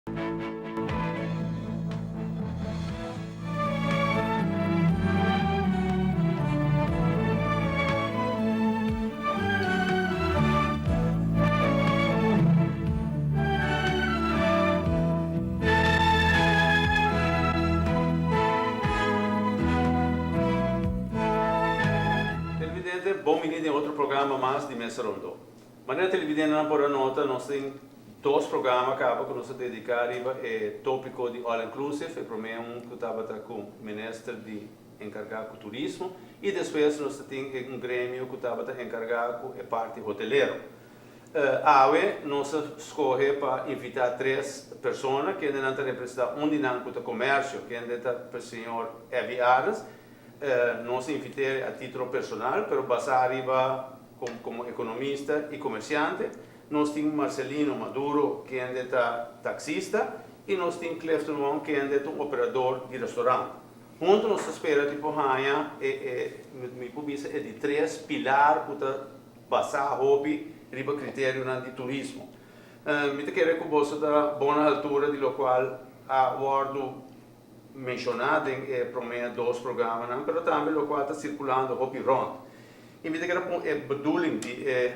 Televidente, bon bini den otro programa mas di Mesa Rondó. Manera televidentenan por a nota, nos tin dos programa caba cu nos a dedica riba e topico di All Inclusive, e prome un cu tabata cu Minister di encarga cu turismo y despues nos ta tin un gremio cu tabata encarga cu e parti hotelero. Awe nos a scoge pa invita tres persona kendenan ta representa un di nan cu ta comercio, kende ta señor Ebby Arends. Nos a invit'e a titulo personal pero basa riba Como economista y comerciante, nos tin Marcelino Maduro kende ta taxista y nos tin Clifton Wong kende ta un operador di restaurant. Hunto nos ta spera di por haña e e mi por bisa e di tres pilar cu ta basa hopi riba criterionan di turismo. Mi ta kere cu boso ta bon na altura di locual a wordo menciona den e prome dos programanan pero tambe locual ta circulando hopi rond. I mi ta kere pon e bedoeling di e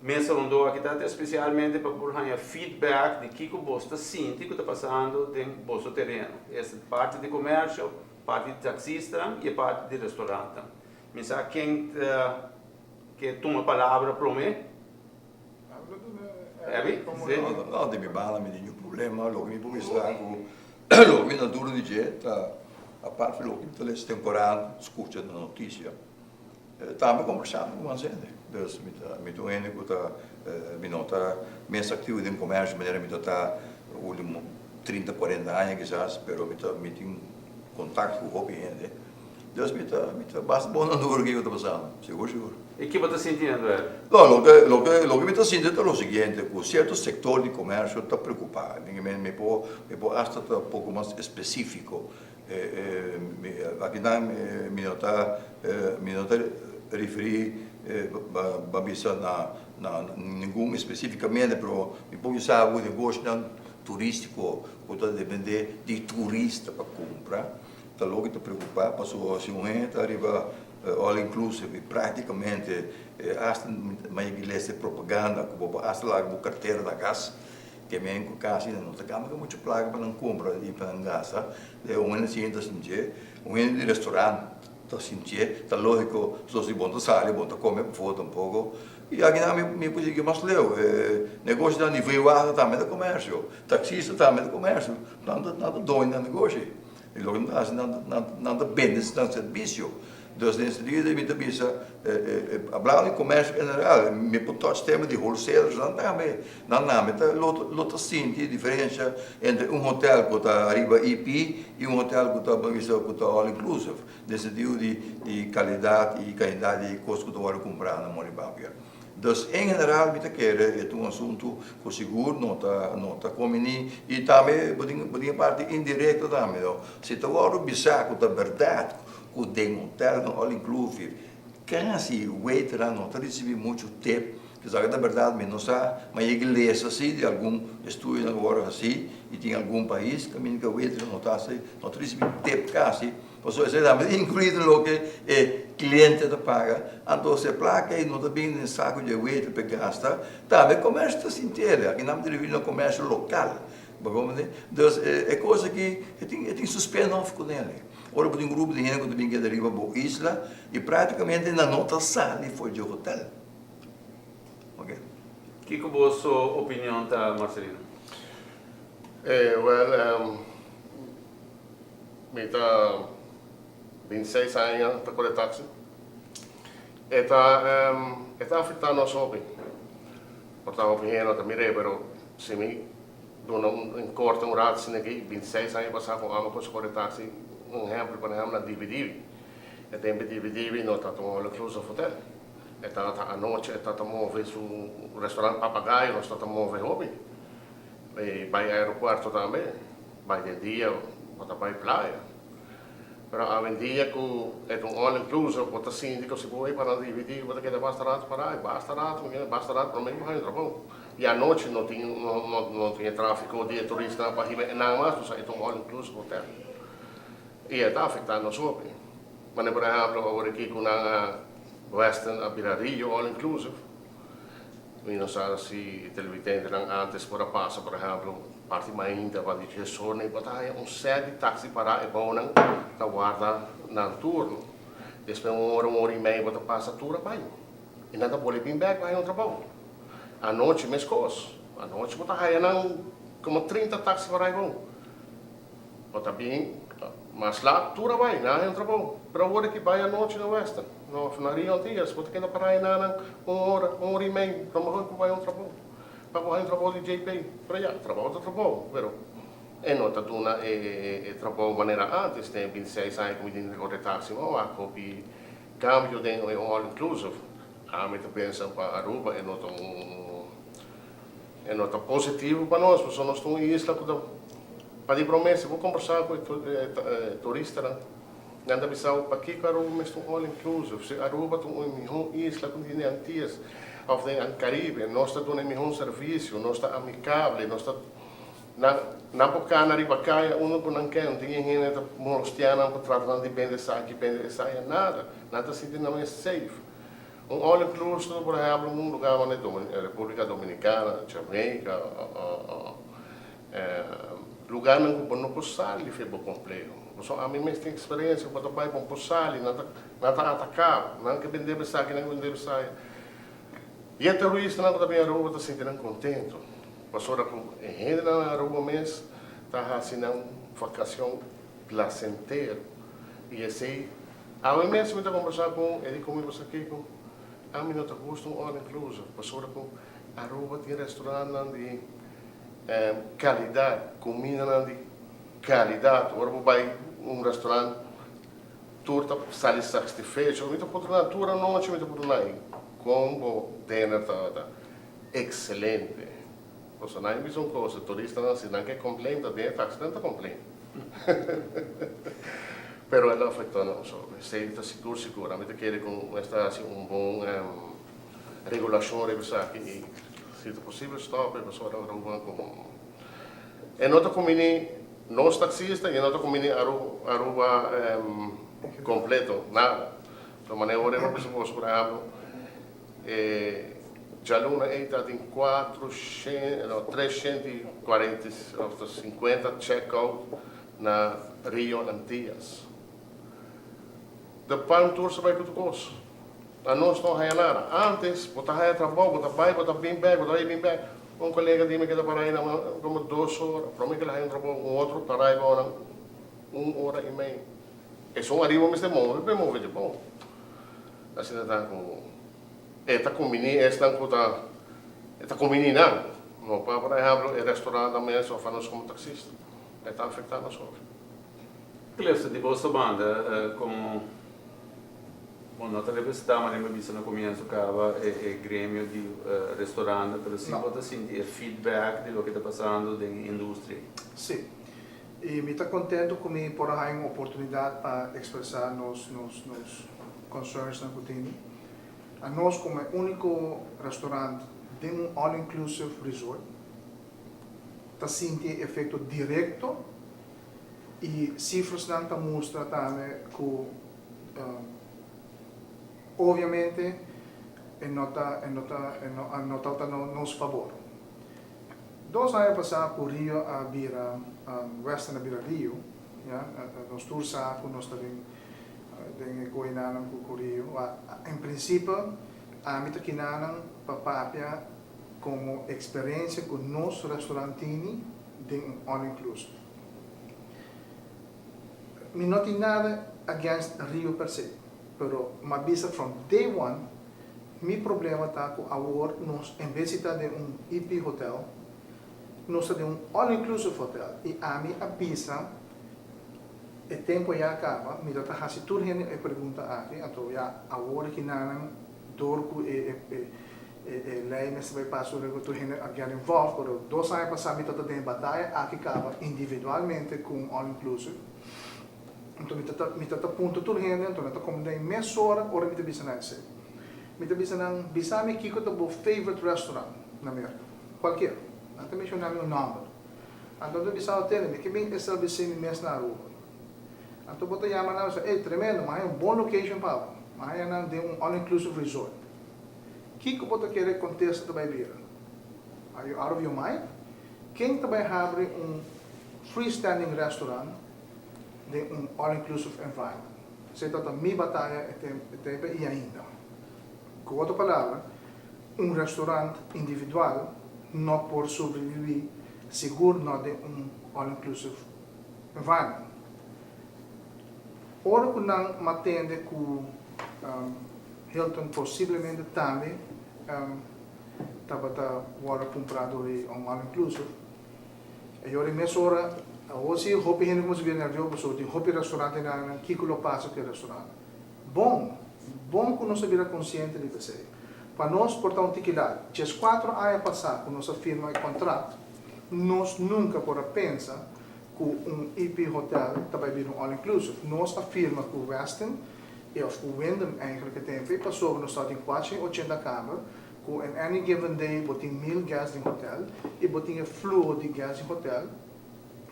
mesa rondó aki ta especialmente pa por haña feedback di kiko bos ta sinti ku ta pasando den boso tereno. Esta parti di comercio, parti di taxistanan i e parti di restaurantnan. Mi sa ken ta ke tuma palabra prome. Abby? Si. No, di mi banda mi tin niun problema. Loke mi por bisa ku loke mi ta duro di dje ta aparte loke mi ta lesa den korant, skucha na notisia. Tambe kombersando ku mas hende. Dus mi ta mi ta un hende ku ta mi no ta mes aktivo den komersio manera mi ta ta ultimo trinta kuarenta aña kisas pero mi ta mi tin kontakto ku hopi hende. Dus mi ta mi ta basta bon na duru kiko ta pasando sigur sigur. I ki bo ta sintiendo el? No loke loke loke mi ta sinti ta lo siguiente ku sierto sektor di komersio ta preokupá. Mi por mi por asta ta poko mas espesífiko. Akinan mi no ta mi no ta referí pa bisa na na ningun espesífikamente pero mi por bisa ku negoshonan turístiko ku ta dependé di turista pa kumpra ta loke ta preokupá pasobra si un hende ta riba all inclusive i práktikamente asta maya ki lesa e propaganda ku bo por asta laga bo kartera na kas. Ke men ku kasi nan no ta kamba ku muchu plaka pa nan kumpra i pa nan gasta. E un hende asina ta sintié, un hende di restorant ta sintié, ta lógiko, so si bo no ta sali bo no ta kome pafó tampoko. I akinan mi mi por sigui mas leu, e negoshonan di veiwater tambe ta komersio, taksista tambe ta komersio, nan ta nan ta doño nan negoshi. I loke nan ta hasi nan nan nan ta bende nan servisio. Dus den sentido mi ta bisa, hablando di komersio en general, mi por touch tema di wholesalers nan tambe, nan tambe ta lo ta sinti e diferencia entre un hotel ku ta ariba EP i un hotel ku ta bo bisa ku ta all inclusive, den sentido di di kalidat i kantidat di kos ku ta wòrdu kumprá na Molibapia. Dus en general mi ta kere e ta un asuntu ku sigur no ta no ta kombiní i tambe bo tin bo tin e parti indirekto tambe no, si ta wòrdu bisá ku ta bèrdat ku den hotelnan all inclusive kasi waiternan no ta risibí muchu tip, esaki ta bèrdat mi no sa ma yega lesa si di algun estudionan ku wòrdu hasí i tin algun pais kaminda ku e waiternan no ta hasi no ta risibí tip kasi pasobra esei tambe ta inkluí den loke e kliente ta paga anto si e plaka ei no ta bini den saku di e waiter pa e gasta tambe e komersio ta sintiel aki nan ta refiri na komersio lokal bo komprende dus e kos aki e tin e tin su spin off kunel. Ora bo tin un grupo di hende ku ta bin keda riba bo isla i práktikamente nan no ta sali for dje hotel. Oke. Kiko boso opinion ta, Marcelino? E, wèl, mi ta bintiseis aña ta kore taksi. E ta, e ta afektá nos hopi. Por ta hopi hende no ta mir'é, pero si mi Duna un korte un rato asina aki, bintiseis aña pasá ku amo kuminsá kore taksi, un ehèmpel por ehèmpel na Divi Divi. E tempu Divi Divi no tabata un all inclusive hotel. E tabata anochi e tabata move su restaurant Papagayo nos tabata move hopi. E bai aeropuerto tambe, bai den dia bo ta bai playa. Pero awendia ku e ta un all inclusive bo ta sinti ku si bo bai pa na Divi Divi bo ta keda basta rato pará i basta rato mi keda basta rato promé ku bo haña trabou. I anochi no tin no no tin e tráfiko di e turistanan pa hiba e nan mas, pasobra e ta un all inclusive hotel. I e ta afektá nos hopi. Manera por ehèmpel awor aki ku nan a Westin a bira Rio all inclusive, mi no sa si televidentenan ántes por a pasa por ehèmpel parti mainta pa di djesor nan i por ta haña un sèt di taksi pará e bounan ta warda nan turno. Despues un ora, un ora i mei bo ta pasa tur a bai. I nan ta bolbe bin bèk pa haña un trabou. Anochi meskos. Anochi bo ta haña nan komo 30 taksi pará e bou. Bo ta bin mas lat tur a bai, nan a haña un trabou. Pero awor ki bai anochi na Western òf na Rio Antillas bo ta keda pará ei nan un ora, un ora i mei promé ku bo haña un trabou. Pa bo haña un trabou di JP. Pero ya, trabou ta trabou, pero e no ta duna e trabou manera antes. Den 26 aña ku mi tin rekòrda e taksi, mi a wak hopi kambio den e all inclusive. Ami ta pensa pa Aruba e no ta un e no ta positivo pa nos pasobra nos ta un isla ku ta pa di prome si bo kombersá ku e turistanan nan ta bisa bo pakiko Aruba mester un all inclusive si Aruba ta un mihó isla ku tin den Antias òf den Caribe nos ta duna e mihó servisio nos ta amikable nos ta Nan nan por cana riba caya unda cu nan ken, no tin hende ta molestia nan pa trata nan di bende esaki, bende esaya, nada. Nan ta sinti nan mes safe. Un all inclusive, por ehemplo, un lugar manera Republica Dominicana, Jamaica, lugarnan cu bo no por sali for bo compleho. Pasobra ami mes tin experiencia cu bo ta bay bo no por sali, nan ta nan ta ataca bo, nan ke bende bo esaki, nan ke bende bo esaya. Y e turistanan cu ta bin Aruba ta sinti nan contento. Pasobra ku e hendenan na Aruba mes ta hasi nan vakashon plasentero. I esei, awe mes mi ta kombersá ku un, e di ku mi, Bo sa kiko? Ami no ta gusta un all inclusive, pasobra ku Aruba tin restorantnan di kalidat, kumindanan di kalidat. Ora bo bai un restorant tur ta sali sakstifecho. Mi ta puntra nan tur anochi, mi ta puntra nan, kon bo dinner tabata? Excelente. Pasobra nan bisa un cosa, turistanan si nan ke complain ta den e taxi nan ta complain. Pero e lo afecta nos hopi. Esey ta sigur sigur. Ami ta kere cu mester haci un bon regulacion riba esaki y si ta posibel stop e pasobra Aruba como e no ta cumbini nos taxista y e no ta cumbini Aruba completo, nada. Lo manera ora e bisa boso por ehemplo. E djaluna ei ta tin cuatrociento, no, 340 of 50 check-out na Rio Antillas. De Palm Tour sa bai ku tur kos. Anos no haya nada. Antes bo ta haya trabou, bo ta bai, bo ta bin bek, bo ta bai bin bek. Un kolega di mi keda para ei na komo 2 ora prome ke el haya un trabou, un otro para ei bo un ora i mei. Esun ariba mester move, pe move di bon. Asina ta ku e ta kumbiní esnan ku ta e ta kumbiní nan. No pa por ehèmpel e restorantnan mes òf anos komo taksista. E ta afektá nos hopi. Clifton, di boso banda komo bo no ta representá manera mi a bisa na komienso kaba e gremio di restorantnan pero si bo ta sinti e feedback di loke ta pasando den e industria. Si. I mi ta contento cu mi por a haña un oportunidad pa expresa nos nos nos concernsnan cu tini. Anos como e unico restaurant den un all inclusive resort ta sinti e efecto directo y cifrasnan ta mustra tambe cu obviamente e no ta e no ta e no ta na nos fabor. 2 aña pasá ku Rio a bira Western a bira Rio, ya, nos tur sa ku nos ta den den e koinanan ku ku Rio. En prinsipio ami ta kinanan pa papia komo eksperensia ku nos restaurant tini den un all inclusive. Mi no tin nada against Rio per se, pero m'a bisa from day one. Mi problema ta cu awor nos en bes di ta den un EP hotel, nos ta den un all inclusive hotel y ami a bisa e tempo ya a caba, mi ta ta haci tur hende e pregunta aki, anto ya awor aki nanan door cu e e ley mester bay pasa tur tur hende a get involved, pero 2 aña pasa mi ta ta den e bataya aki caba individualmente cu un all inclusive. Anto mi ta ta mi ta ta puntra tur hende, anto nan ta komprendé mi mesora ora mi ta bisa nan esei. Mi ta bisa nan, Bisa mi kiko ta bo favorite restaurant na Merka. Cualkier. Nan ta menciona mi un nomber. Anto mi ta bisa hotel, mi ke bin establece mi mes na Aruba. Anto bo ta yama nan bisa, ey, tremendo, mi a haya un bon location pa bo. Mi a haya nan den un all inclusive resort. Kiko bo ta kere contesta ta bay bira? Are you out of your mind? Ken ta bay habri un freestanding restaurant den un all inclusive environment? Esey tabata mi bataya e tempo y ainda. Cu otro palabra, un restaurant individual no por sobrevivi, sigur no den un all inclusive environment. Ora cu nan matende cu Hilton posiblemente tambe tabata wordo cumpra door di un all inclusive, e yora mesora awor si hopi hende cuminsa bira nervioso pasobra tin hopi restaurantenan, kico lo pasa cu e restaurant? Bon, bon ku nos a bira konsiente riba esei. Pa nos por ta un tiki lat. Dieskuatro aña pasá ku nos a firma e kontrakt, nos nunka por a pensa ku un EP hotel ta bai bira un all inclusive. Nos a firma ku Westin i òf ku Wyndham eigenlijk e tempu ei pasobra nos tabatin 480 kamer ku in any given day bo tin 1000 guests den hotel i bo tin e fluho di guests den hotel.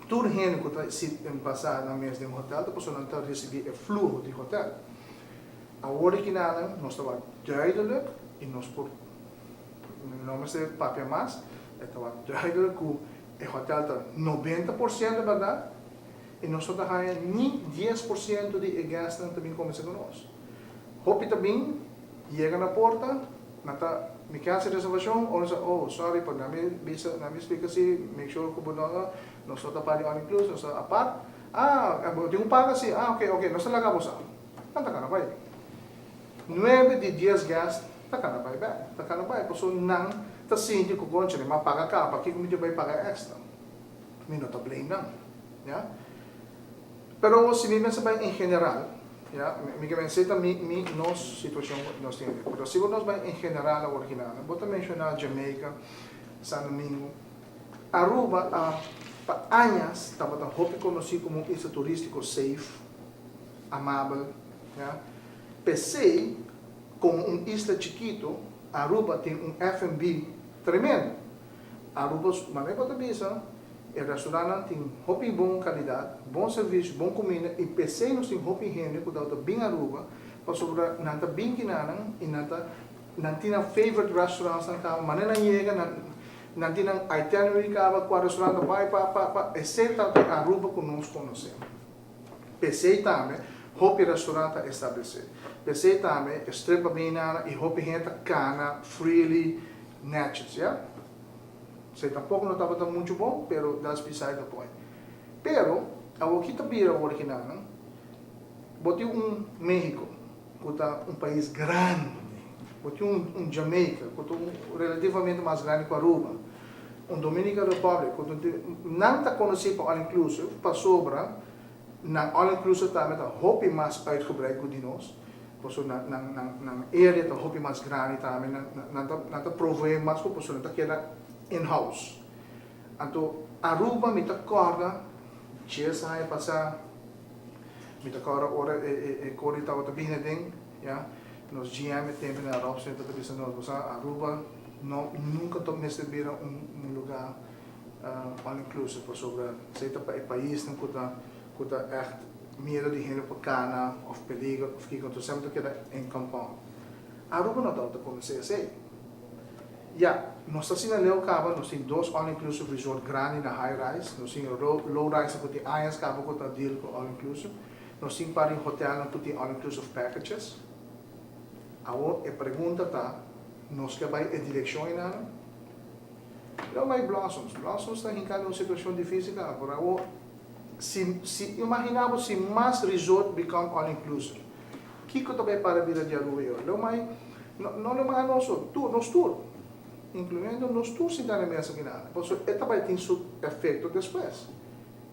Tur hende ku ta sit pasa nan mes den hotel ta pasobra nan ta risibí e fluho di hotel. Awor di kinanan nos ta wak duidelijk i nos por no mester papia mas, e ta wak duidelijk ku e hotel ta 90% bèrdat i nos no ta haña ni 10% di e guestnan ta bin komensá ku nos. Hopi ta bin yega na porta, nan ta, mi ke hasi reservashon, ora sa, oh, sorry, pero nan mi bisa, nan mi splika si, make sure ku bo no, nos no ta parti all inclusive, nos ta apart. Ah, bo tin ku paga si, ah, ok, ok, nos ta laga bo sa. Nan ta kana bai. Nuebe di dies guest ta kana bai bek, ta kana bai, pasobra nan ta sinti ku conchale, m'a paga kaba, pakiko mi tin bai paga extra? Mi no ta blame nan, ya. Pero si mi mester bai en general, ya, mi ke mester ta mi, mi, nos situacion ku nos tin aki. Pero si bo nos bai en general awor aki nan, bo ta menciona Jamaica, San Domingo. Aruba a, pa añas tabata hopi conoci como un isla turistico safe, amabel, ya. P'esey, como un isla chikito, Aruba tin un F&B tremendo. Aruba, manera bo ta bisa, e restaurantnan tin hopi bon calidad, bon servicio, bon cuminda y p'esey nos tin hopi hende cu ta bin Aruba pasobra nan ta bin kinanan y nan ta nan tin nan favorite restaurantsnan caba, manera nan yega nan nan tin nan itinerary caba cua restaurant ta bay pa pa pa esey ta e Aruba cu nos conoce. P'esey tambe hopi restaurant ta establece. P'esey tambe e strip a bin nana y hopi hende ta cana freely netjes, ya. Esey tampoco no tabata mucho bon, pero that's beside the point. Pero, awor ki ta bira awor kinanan? Bo tin un Mexico, cu ta un pais grandi. Bo tin un Jamaica, cu ta un relativamente mas grandi cu Aruba. Un Dominican Republic, cu ta un, nan ta conoci pa all inclusive, pasobra nan all inclusive tambe ta hopi mas uitgebreid cu di nos. Pasobra nan, nan, nan area ta hopi mas grandi tambe, nan, nan ta, nan ta provee mas cu pasobra nan ta keda in-house. Anto Aruba mi ta corda dies aña pasa, mi ta corda ora e, e, e Corrie tabata bini aden, ya, nos GM e tempo na Robson tabata bisa nos, bo sa Aruba no, nunca ta mester bira un, un lugar all inclusive pasobra esey ta pa e paisnan cu ta, cu ta echt miedo di hende por cana of peliger of kico, entonces semper ta keda en compound. Aruba no tabata conoce esey. Ya, nos ta asina leu caba, nos tin dos all inclusive resort grandi na high rise, nos tin low rise cu tin añas caba cu ta deal cu all inclusive, nos tin par di hotelnan cu tin all inclusive packages. Awor e pregunta ta, nos ke bay e direccion enanan? Lo bay Blossoms, Blossoms ta hinca den un situacion dificil caba, pero awor si si imagina bo si mas resort become all inclusive, kico ta bay para bira di Aruba y ora? Lo may no no lo may anos so, tur nos tur, incluyendo nos tur sinta na e mesa aki nan, pasobra e ta bay tin su efecto despues.